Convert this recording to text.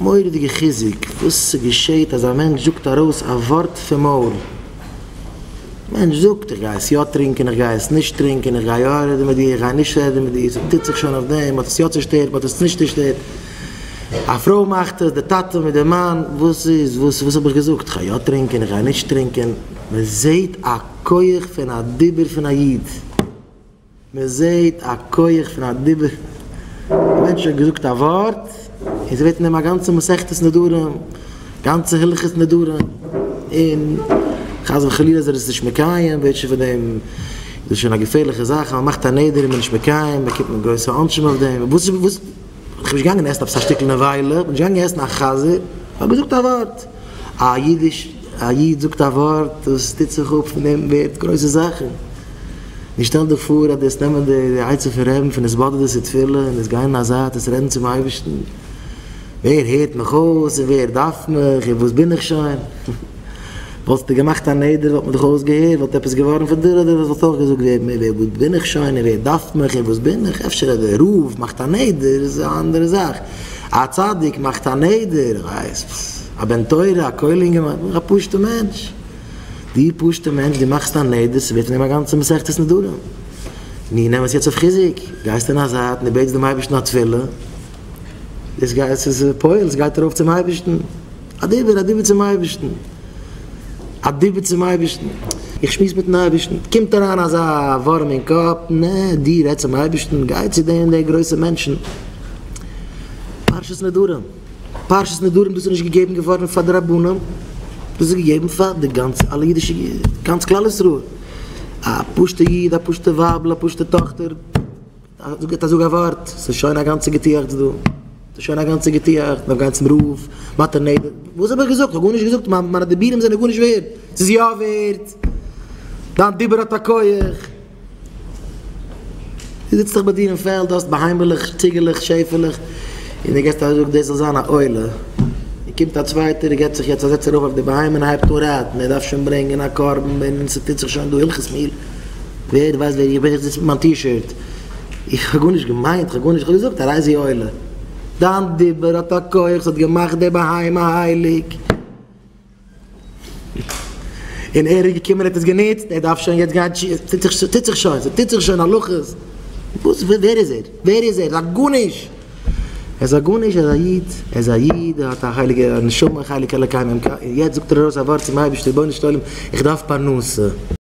מורא'דיגע חיזוק וואס ס'געשעט אז א מענטש זאגט ארויס א ווארט פון מויל. מענטש זאגט איך גיי עס יא טרינקען איך גיי עס נישט טרינקען איך גיי יא רעדן מיט דיר איך גיי נישט רעדן מיט דיר ס'טוט זיך שוין אויף דעם מ'האט עס יא צושטערט מ'האט עס נישט צושטערט א פרוי מאכט עס די טאטע מיט די מאן וואס איז וואס וואס האב איך געזאגט איך גיי יא טרינקען איך גיי נישט טרינקען מ'זעט א כח פון א דיבור פון א איד. מען זעט א כח פון א דיבור, א מענטש האט געזאגט א ווארט און ס'ווערט אין אים א גאנצע מסכת נדרים, גאנצע הלכות נדרים, און חס וחלילה אז ער איז נישט מקיים ווערט שוין פון דעם, דאס איז שוין א געפערליכע זאך, אז מען מאכט א נדר און מען איז נישט מקיים באקומט מען גרויסע עונשים אויף דעם, וואס וואס, איך בין נישט געגאנגען עסן עפעס א שטיקל נבילה, איך בין נישט געגאנגען עסן א חזיר, איך האב געזאגט א ווארט, א אידיש, א איד זאגט א ווארט, דאס טוט זיך אפ פון דעם ווערט גרויסע זאכן. נו שטעל דיך פאר אז דו וועסט נעמען די עצה פון רעבן פון התבודדות און תפילה און עס גיין אין א זייט עס רעדן צום אייבערשטן, ווער הערט מיך אויס און ווער דארף מיך און וואס בין איך שוין? וואלסטו געמאכט א נדר וואלט מען דיך אויסגעהערט, וואלט עפעס געווארן פון דיר אדער וואלסט אויך געזאגט ווער ווער וואס בין איך שוין און ווער דארף מיך און וואס בין איך, אפשר אז דער רב מאכט א נדר איז א אנדערע זאך, א צדיק מאכט א נדר, איך ווייס, א בן תורה, א כולל אינגערמאן, א פשוט'ע מענטש. דו פשוט'ע מענטש, דו מאכסט א נדר, ס'ווערט פון דעם א גאנצע מסכת נדרים. נו, נעם עס יעצט אויף חיזוק, גייסט אין א זייט און דו בעטסט דעם אייבערשטן א תפילה, עס גייט, עס איז פועל, עס גייט ארויף צום אייבערשטן, א דיבור, א דיבור צום אייבערשטן, א דיבור צום אייבערשטן, איך שמועס מיט'ן אייבערשטן, קומט אריין אזא ווארעם אין קאפ, נע, דו רעד צום אייבערשטן, גיי צו די און די גרויסע מענטשן, פרשת נדרים. פרשת נדרים דאס איז נישט געגעבן געווארן פאר די רבנים, דאס איז געגעבן פאר די גאנצע אלע אידישע גאנץ כלל ישראל, א פשוטע איד א פשוטע ווייבל א פשוטע טאכטער גיבט א זאג א ווארט, ס'איז שוין א גאנצע געטועכץ דא, ס'איז שוין א גאנצע געטועכץ, מ'דארף גיין צום רב, מתיר נדר, וואס האב איך געזאגט? כ'האב גארנישט געזאגט, מיינע דיבורים זענען גארנישט ווערד, ס'איז יא ווערד, דיין דיבור האט א כח. דו זיצט דאך ביי דיר אין פעלד, האסט בהמה'לעך, ציגעלעך, שעפעלעך, און דו געסט א זאג דאס זאל זיין א עולה, און קומט א צווייטער און געבט זיך יעצט א זעץ ארויף אויף די בהמה און הייבט אן רייטן, ער דארף שוין ברענגען א קרבן און ס'טוט זיך שוין דא הלכות מילה, ווער ווייסט ווער איך בין, איך זיץ מיט מיין T-shirt, איך האב גארנישט געמיינט, איך האב גארנישט, איך האב געזאגט הרי זו עולה, דיין דיבור האט א כח, ס'האט געמאכט די בהמה הייליג. און ער איז געקומען ער האט עס גענוצט ער דארף שוין יעצט גיין ס'טוט זיך שוין ס'טוט זיך שוין הלכות וואס ווער איז ער ווער איז ער איז א גארנישט ער איז א גארנישט ער איז א איד ער איז א איד ער האט א הייליגע נשמה חלק אלוקי ממך און יעצט זאגט ער ארויס א ווארט צום אייבערשטער רבונו של עולם איך דארף פרנסה.